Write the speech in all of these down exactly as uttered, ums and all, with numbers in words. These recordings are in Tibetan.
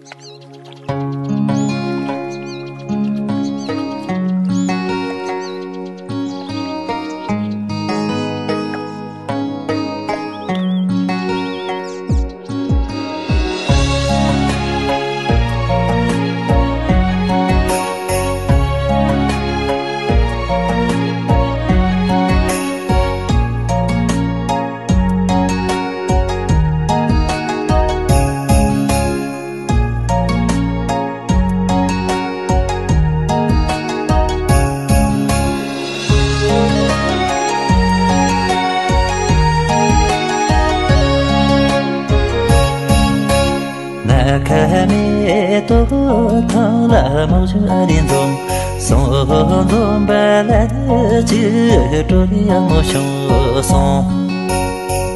ན་ཁ་མེ་ཏོག་ཐང་ལ་མོག་ཆུ་ཨ་རི་འཛོམས། སོང་འཛོམས་པ་ལ་ཅི་སྤྲོ་ཡག་མོ་བྱུང་སོང་།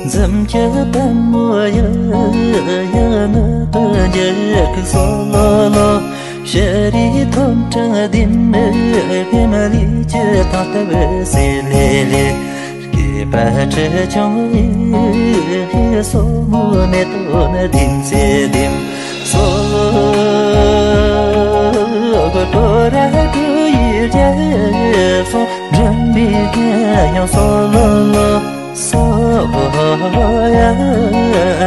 འཛུམ་གྱི་པད་མོ་ཡག་ཡག་ནི་ཏོ་འཇིགས་སོ་ལོ་ལོ། ཤ་རི་ཐོམ་ཕྲང་ལྡིམ་ལྡིམ་ལི་ཅི་ཐང་ལྟ་བུ་སི་ལི་ལི། སྐྱེས་པ་ཁྲི་ཆུང་ཧི་ཧི། སོ་མོ་མེ་ཏོག་ནི་ལྡིམ་སེ་ལྡིམ་སོ། གོ་ཏོ་ར་ཏུ་ཡི་རྒྱལ་སོང་། འགྲིམ་མི་རྒྱལ་ཡང་སོ་ལོ་ལོ། སོ་ཡ་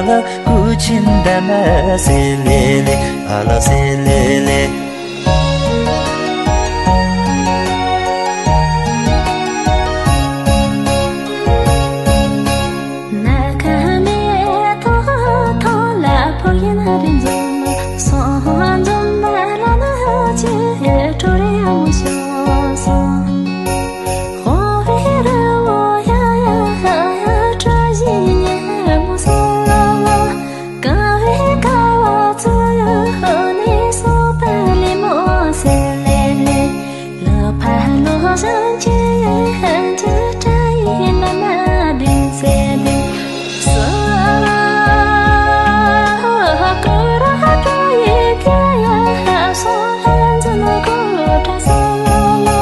ལ་ཀུ་ཆིན་ད་མ་སེ་ལེ་ལེ། ཨ་ལ་སེ་ལེ་ལེ། ན་ཁ་མེ་ཏོག་ཐང་ལ་ཕོ་ཡིན་ཧ་རི་འཛོམས། སོང་འཛོམས་མ་ལ་ན་ཅི་ཀྲོ་རེ་ཡ་མོ་ཤོ་སོང་། ཧོ་ཧེ་ར་འོ་ཡ་ཡ་ཧ་ཡ་ཀྲོ་ཞི་ཉེ་མོ་སོ་ལ་ལ། ཀ་བའི་ཀ་བ་ཚོ་ནི་སོ་པ་ལི་མོ་སེ་ལེ་ལེ། ལ་ཕ་ལོ་ཟན་ཅི་ཧན་ཅི་ཏྲ་ཡི་ན་ན་ལྡིང་སེ་ལྡིང་སོ། ཀོ་ར་ཀྲོ་ཡི་ཀ་ཡ་ཧ་སོ་ཧན་ཛ་ན་ཀོ་ཏྲ་སོ་ལོ་ལོ།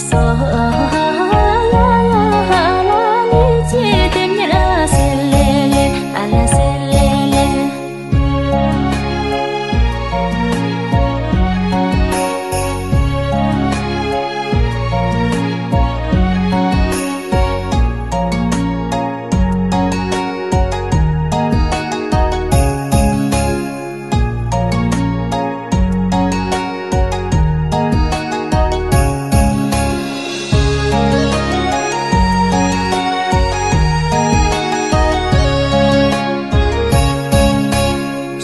སོ་ཡ་ཡ་ཧ་ལ་ནི་ཅི་དེ་ཉི་ར་སེ་ལེ་ལེ། ཨ་ལ་སེ་ལེ་ལེ།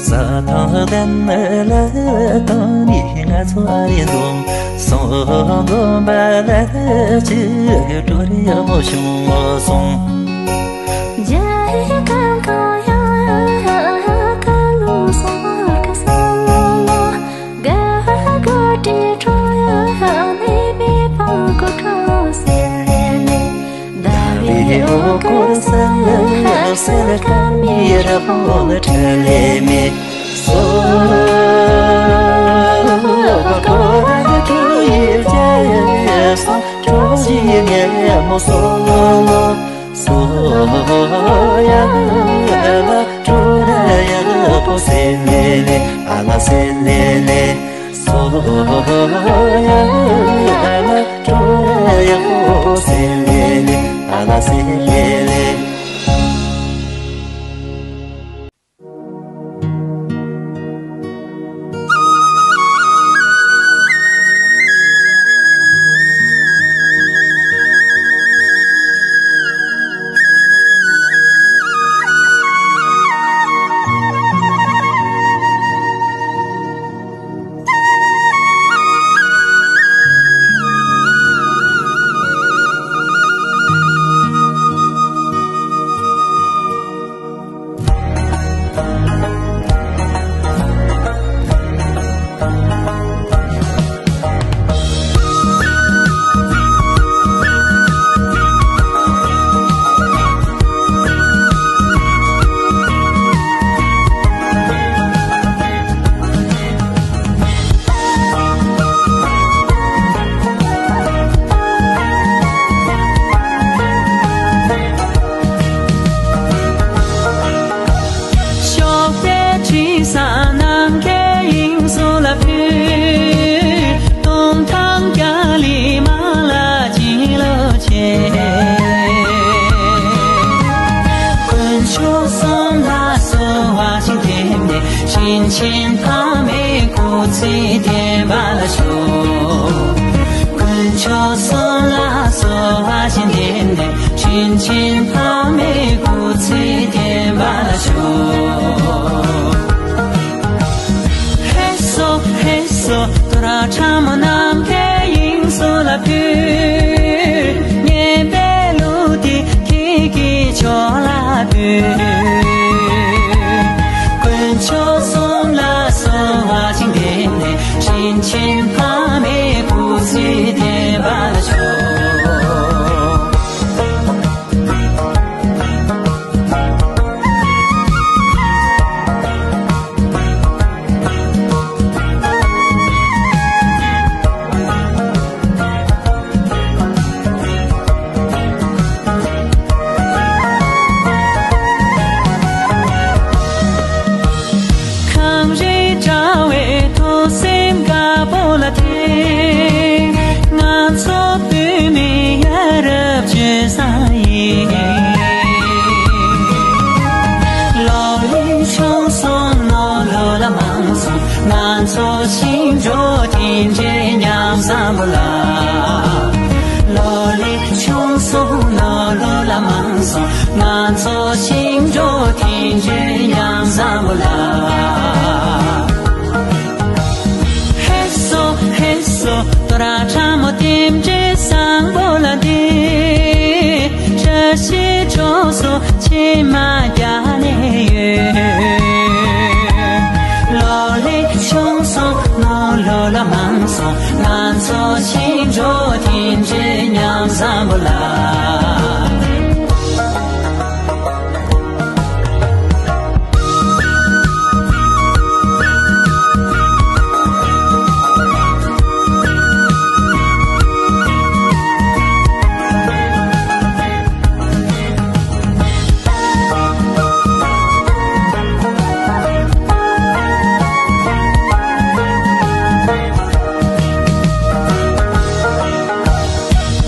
ས་ཐང་ལྡན་ལ་དང་ནི་ང་ཚོ་ཨ་རི་འཛོམས། སོང་འཛོམས་པ་ལ་ཅི་གི་སྤྲོ་རེ་ཡག་མོ་བྱུང་སོང་། རྒྱ་ཡི་ཁང་ཁང་ཡ་ཡ་ཁ་ལུ་སོང་ཁ་ས་ལོ་ལོ། ག་གོ་ཏྲི་ཁྲོ་ཡ་ཧ་ནི་མི་ཕང་གོ་ཁ་སེ་ལེ་ལེ། ཟླ་བའི་འོད་ཀོ་ས་ལ་སེ་ལ་ཀ་མི་ར་ཧོ་ལ་ཁྲ་ལེ་མི་སོ། ཀོ་ར་ཁྲོ་ཡི་རྒྱ་ཡ་སོ་ཁྲོ་ཞི་ཉེ་མོ་སོ་ལོ་ལོ། སོ་ཡ་ལ་ཀྲོ་ར་ཡ་པོ་སེ་ལེ་ལེ། ཨ་ལ་སེ་ལེ་ལེ། སོ་ཡ་ལ་ཀྲོ་ར་ཡ་པོ་སེ་ལེ་ལེ། ཨ་ལ་སེ་ལེ་ལེ། ཕ་མའི་སྐུ་ཚེ་བརྟན་པ་ལ་ཤོག་དཀོན་མཆོག་གསུམ་ལ་གསོལ་བ་ཞིག་འདེབས་ནས། དྲིན་ཆེན་ཕ་མའི་སྐུ་ཚེ་བརྟན་པ་ལ་ཤོག་ཧེ་སོ་ཧེ་སོ། དོ་ར་ཁྲ་མོ་ནམ་མཁའི་དབྱིངས་སུ་ལ་ཕུལ། སྙན་པའི་གླུ་འདི་ཁྱེད་ཀྱི་ཕྱོགས་ལ་ཕུལ། དཀོན་མཆོག་གསུམ་ལ་གསོལ་བ་ཅིག་འདེབས་ནས། དྲིན་ཆེན་ཕ་མའི་སྐུ་ཚེ་བརྟན་པར་ཤོག་ཁམས་རིགས་དྲ་བའི་ཐོག་སེམས་དགའ་པོ་ལ་ཐིམ། ང་ཚོ་བོད་མི་ཡ་རབས་སྤྱོད་བཟང་ཡིན། ལོ་ལེགས་ཆུང་སོང་ནོར་ལུག་ལ་མང་སོང་། ང་ཚོ་ཞིང་འབྲོག་དེ་འདྲའི་ཉམས་བཟང་པོ་ལ། ལོ་ལེགས་ཆུང་སོང་ནོར་ལུག་ལ་མང་སོང་། ང་ཚོ་ཞིང་འབྲོག་དེ་འདྲའི་ཉམས་བཟང་པོ་ལ། ཧེ་སོ་ཧེ་སོ། དོ་ར་ཁྲ་མོ་དེ་འདྲའི་བཟང་པོ་ལ་འདི། བཀྲ་ཤིས་གྲོང་སོ་ཆེན་མ་རྒྱ་ནས་ཡོད། ལོ་ལེགས་ཆུང་སོང་ནོར་ལུག་ལ་མང་སོང་། ང་ཚོ་ཞིང་འབྲོག་དེ་འདྲའི་ཉམས་བཟང་པོ་ལ།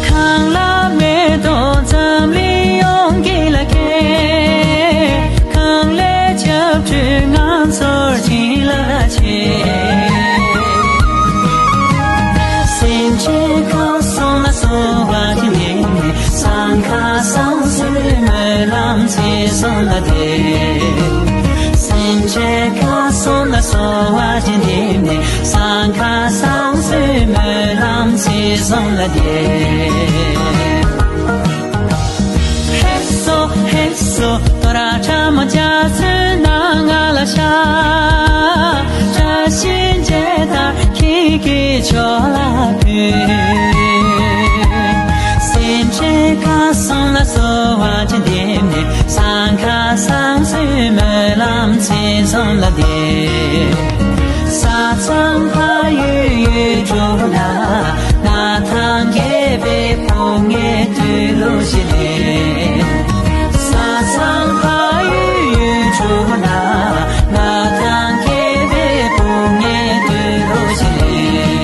ཁང་གླ་མེ་ཏོག་འཛམ་གླིང་ཡོངས་ཀྱི་ལ་སྐྱེས། གང་ལས་ཆབ་ཁྲུས་ང་ཚོར་བྱིན་རླབས་ཆེ། སེམས་ཅན་གང་སོང་ལ་གསོལ་བ་འདེབས་ནས། སང་ཁ་སང་གསོལ་སྨོན་ལམ་ཚེ་གསུམ་ལ་འདེབས། སེམས་ཅན་གང་སོང་ལ་གསོལ་བ་འདེབས་ནས། སང་ཁ་སང་གསོལ་སྨོན་ལམ་ཚེ་གསུམ་ལ་འདེབས། ཧེ་སོ་ཧེ་སོ། དོ་ར་ཁྲ་མོ་འཇའ་ཚོན་སྣ་ལྔ་ལ་ཤར། བཀྲ་ཤིས་འཇའ་ལྟར་ཁྱེད་ཀྱི་ཕྱོགས་ལ་ཕུལ། སེམས་ཅན་གང་སོང་ལ་གསོལ་བ་ཅིག་འདེབས་ནས། སང་ཁ་སང་གསོལ་སྨོན་ལམ་ཚེ་གསུམ་ལ་འདེབས། ས་མཚམས་ཕ་ཡུལ་ཡུལ་གྲུ་ན། ང་དང་མཁས་པའི་ཕོ་ངའི་དུས་ལོ་ཞིག་ལས། ས་མཚམས་ཕ་ཡུལ་ཡུལ་གྲུ་ན། ང་དང་མཁས་པའི་ཕོ་ངའི་དུས་ལོ་ཞིག་ལས།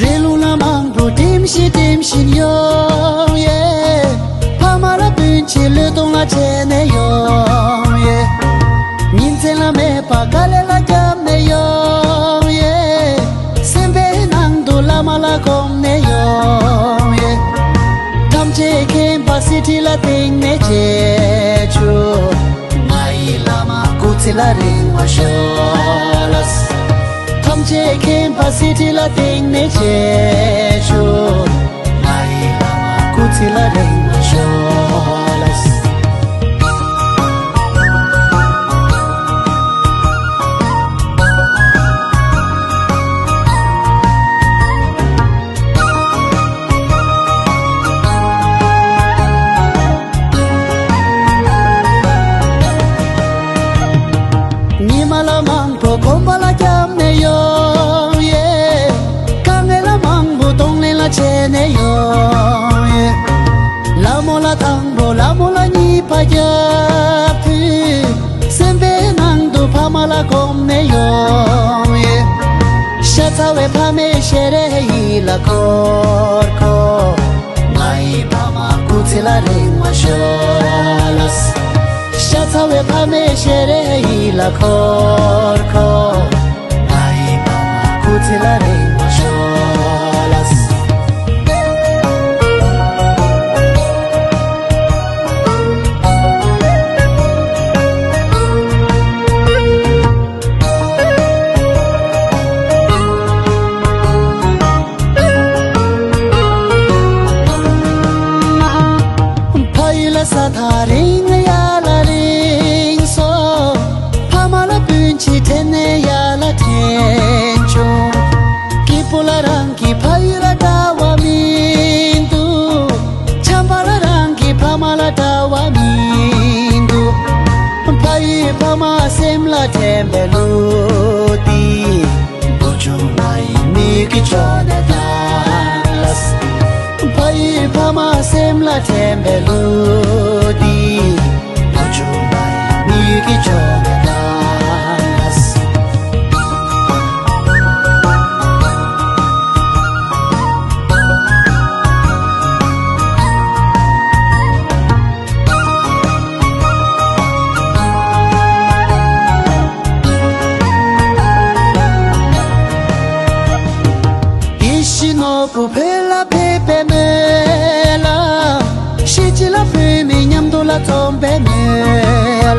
རི་ལུང་ལ་མང་པོ་ལྡེམ་བཞིན་ལྡེམ་བཞིན་ཡོང་ཡེ། ཕ་མ་ལ་སྤུན་མཆེད་བློས་གཏོང་ལ་བྱས་ནས་ཡོང་ཡེ། ཉིན་མཚན་ལ་མེད་པ་དཀའ་ལས་ལ་བརྒྱབ་ནས་ཡོང་ཡེ། སེམས་པའི་ནང་དུ་བླ་མ་ལ་སྒོམ་ནས་ཡོང་ཡེ། ཐམས་ཅད་མཁྱེན་པ་གསེར་ཁྲི་ལ་བརྟེན་ནས་བྱས་ཆོག་ང་ཡི་བླ་མ་སྐུ་ཚེ་ལ་རིང་བ་ཤོག་ལ། ཐམས་ཅད་མཁྱེན་པ་གསེར་ཁྲི་ལ་བརྟེན་ནས་བྱས་ཆོག་ང་ཡི་བླ་མ་སྐུ་ཚེ་ལ་རིང་བ་ཤོག་ལ། ཉི་མ་ལ་མང་པོ་གོམ་པ་ལ་བརྒྱབ་ནས་ཡོང་ཡེ། དཀའ་ངལ་ལ་མང་པོ་གདོང་ལེན་ལ་བྱས་ནས་ཡོང་ཡེ། ལ་མོ་ལ་དང་པོ་ལ་མོ་ལ་གཉིས་པ་རྒྱབ་དུས། སེམས་པའི་ནང་དུ་ཕ་མ་ལ་སྒོམ་ནས་ཡོང་ཡེ། ཤ་ཚ་བའི་ཕ་མའི་ཞལ་རས་ཡིད་ལ་འཁོར་འཁོར། ང་ཡི་ཕ་མ་སྐུ་ཚེ་ལ་རིང་བ་ཤོག་ལ། ཤ་ཚ་བའི་ཕ་མའི་ཞལ་རས་ཡིད་ལ་འཁོར་འཁོར། ང་ཡི་ཕ་མ་སྐུ་ཚེ་ལ་རིང་བ་ཤོག་ལ། ཕ་ཡུལ་ལ་ས་ཐག་རིང་ཡར་ལ་རིང་སོང་། ཕ་མ་ལ་སྤུན་མཆེད་དྲན་ནས་ཡར་ལ་དྲན་བྱུང་། སྐྱིད་པོ་ལ་རང་གི་ཕ་ཡུལ་ལ་འདྲ་བ་མི་འདུག་ཆམ་པ་ལ་རང་གི་ཕ་མ་ལ་འདྲ་བ་མི་འདུག་ཕ་ཡུལ་ཕ་མ་སེམས་ལ་དྲན་པའི་གླུ་འདི།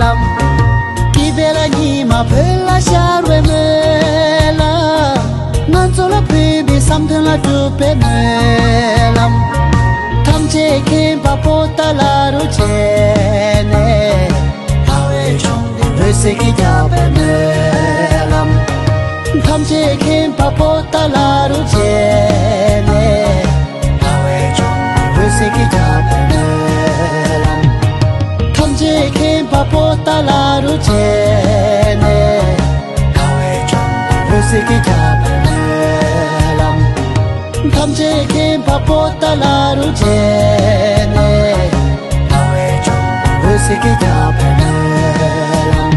ལམ། སྐྱིད་པའི་ལ་ཉི་མ་བོད་ལ་ཤར་བའི་སྨོན་ལམ། ང་ཚོ་ལ་ཕུལ་བའི་བསམ་དོན་ལ་འགྲུབ་པའི་སྨོན་ལམ། ཐམས་ཅད་མཁྱེན་པ་པོ་ཏཱ་ལ་རུ་བྱས་ནས། ལྷ་བའི་འབྱུང་གནས་འོད་ཟེར་གྱིས་ཁྱབ་པའི་སྨོན་ལམ། ཐམས་ཅད་མཁྱེན་པ་པོ་ཏཱ་ལ་རུ་བྱས་ནས། ལྷ་བའི་འབྱུང་གནས་འོད་ཟེར་གྱིས་ཁྱབ་པའི་སྨོན་ལམ། ཐམས་ཅད་མཁྱེན་པ་པོ་ཏཱ་ལ་རུ་བྱས་ནས། ལྷ་བའི་འབྱུང་གནས་འོད་ཟེར་གྱིས་ཁྱབ་པའི་སྨོན་ལམ། ཐམས་ཅད་མཁྱེན་པ་པོ་ཏཱ་ལ་རུ་བྱས་ནས། ལྷ་བའི་འབྱུང་གནས་འོད་ཟེར་གྱིས་ཁྱབ་པའི་སྨོན་ལམ།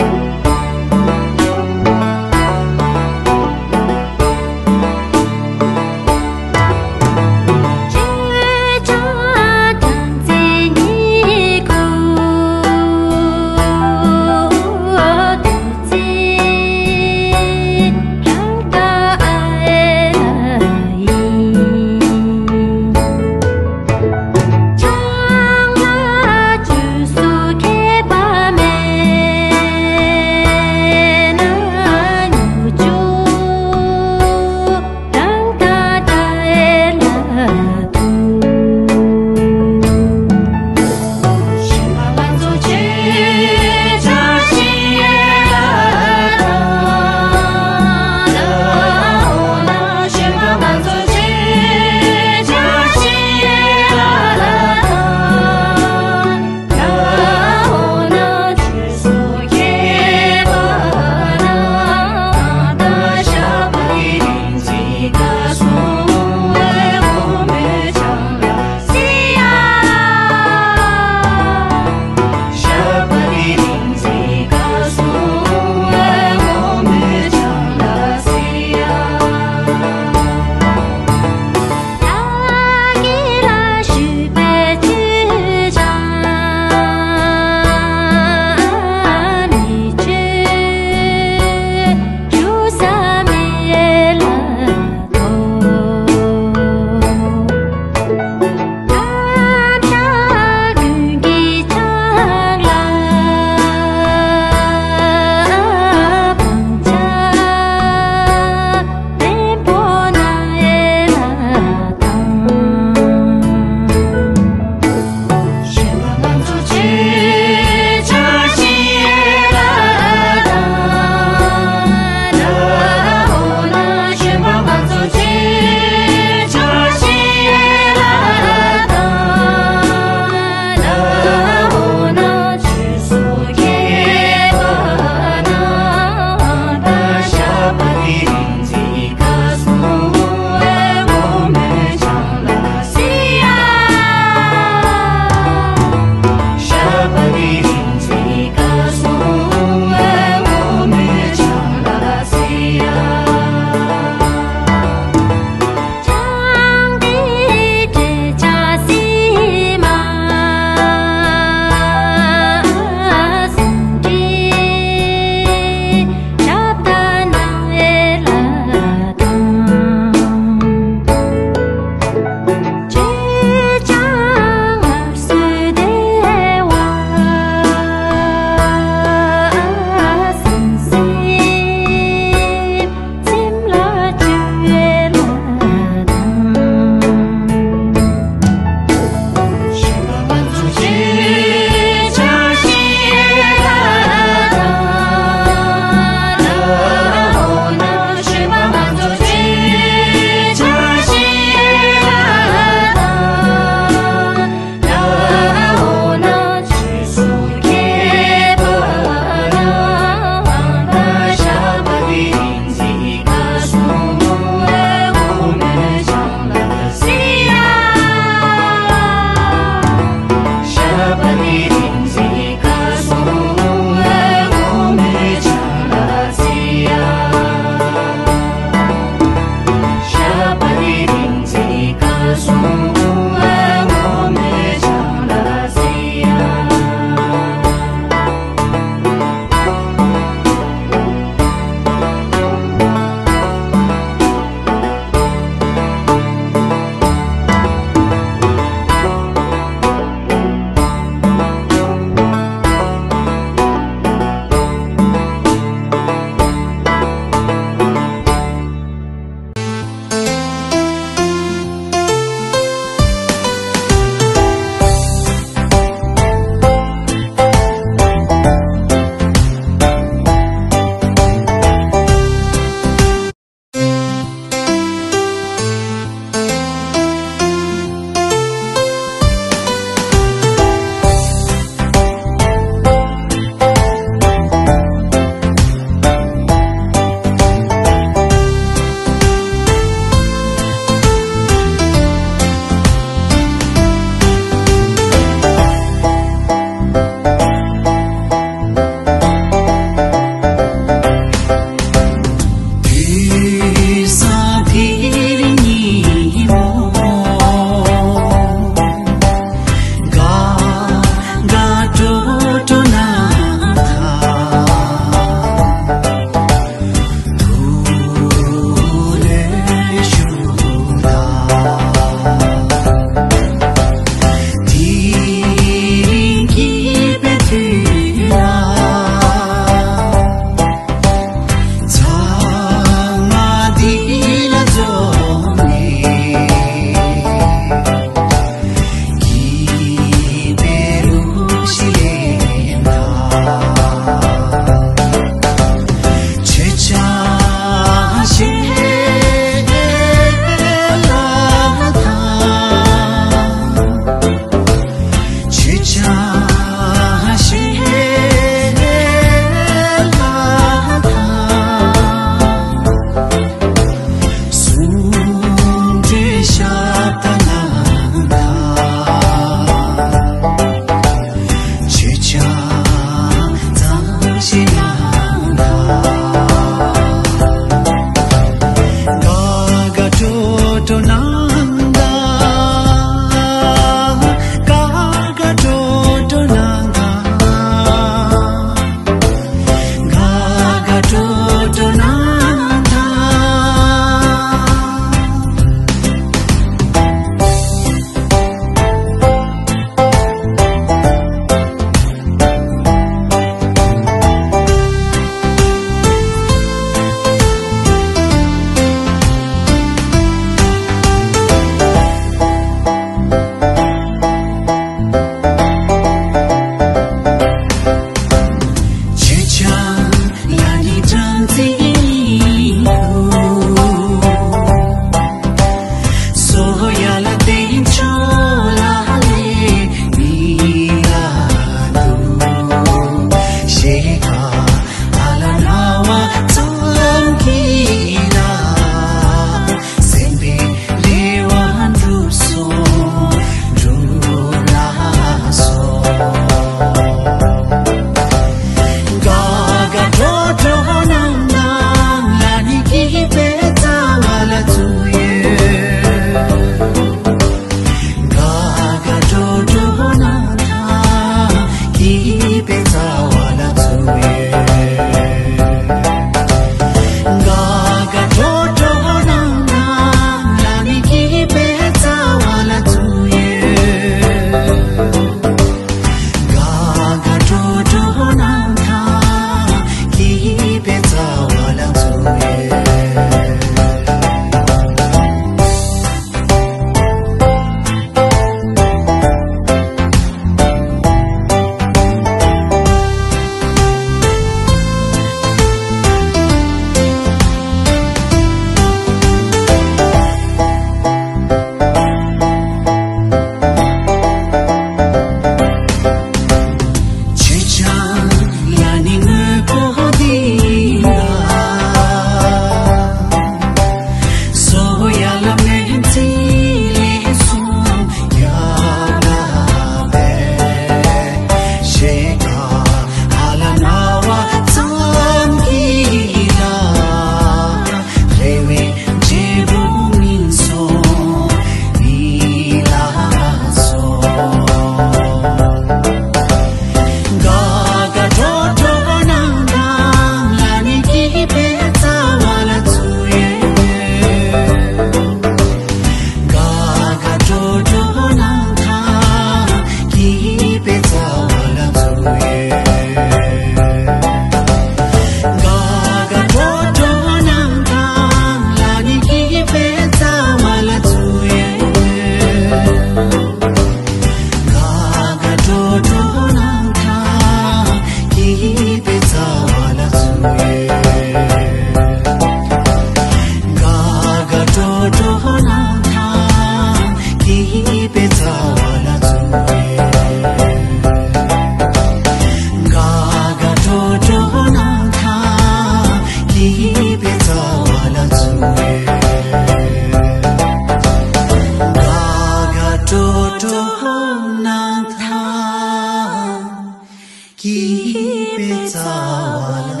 པའི་རྩ་བ་ལ་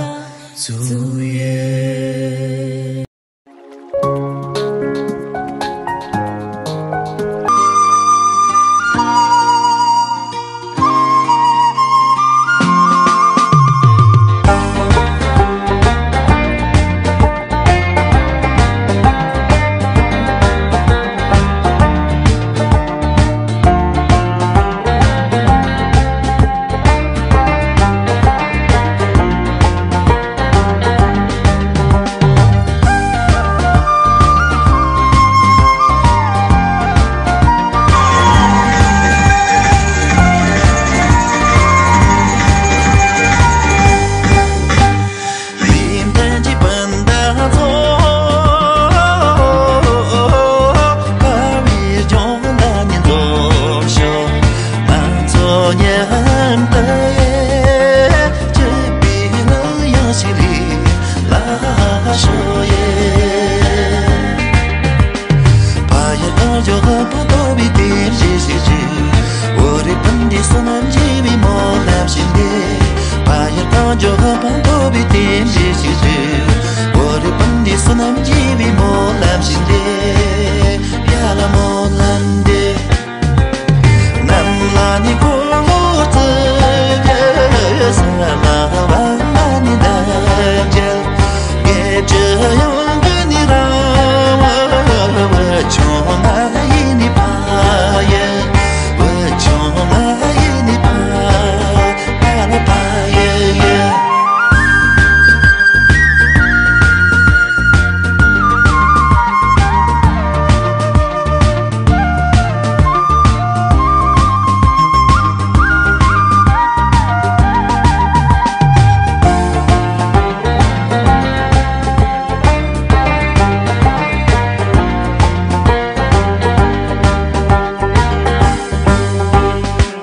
ཚུགས་ཡོད།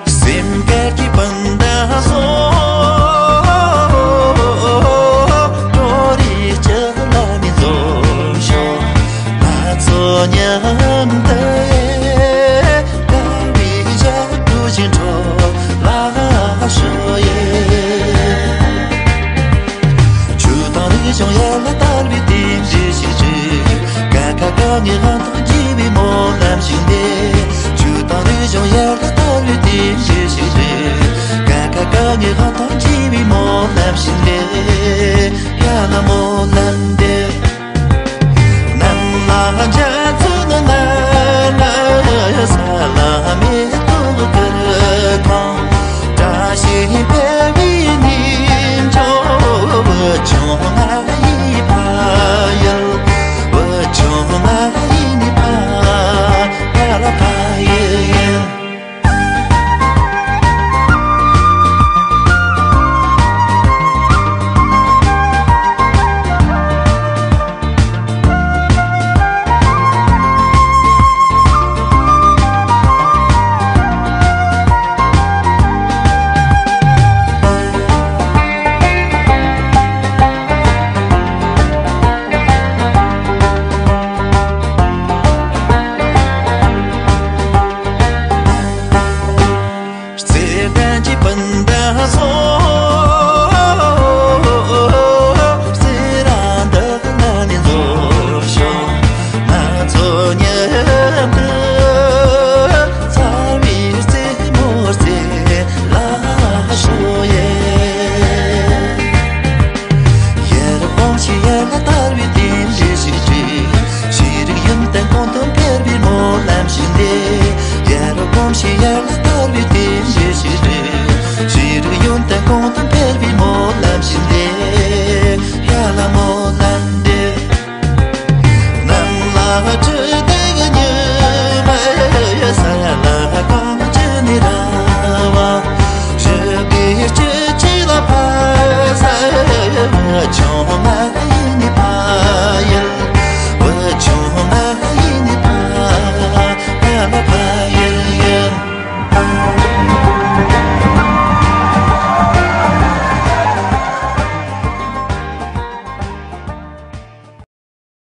སེམས་དཀར་གྱི་སྤུན་ཟླ་ཚོ། ཀྲོ་རི་སྤྱི་ལ་མི་འཛོམས་ཤོག་ང་ཚོ་མཉམ་དུ་དགའ་བའི་ཞག་དུས་བཞིན་འཕྲོ་བརླག་ཤོག་ཡེ། ཆོས་དང་རིག་གཞུང་ཡར་ལ་དར་བའི་རྟེན་གཞི་ཞིག་བྱོས། ཀ་ཁ་ག་ངའི་དབང་ཐང་རྒྱས་པའི་སྨོན་ལམ་ཞིག་འདེབས། ཆོས་དང་རིག་གཞུང་ཡར་ལ་དར་བའི་རྟེན་གཞི་ཞིག་བྱོས། ཀ་ཁ་ག་ངའི་དབང་ཐང་རྒྱས་པའི་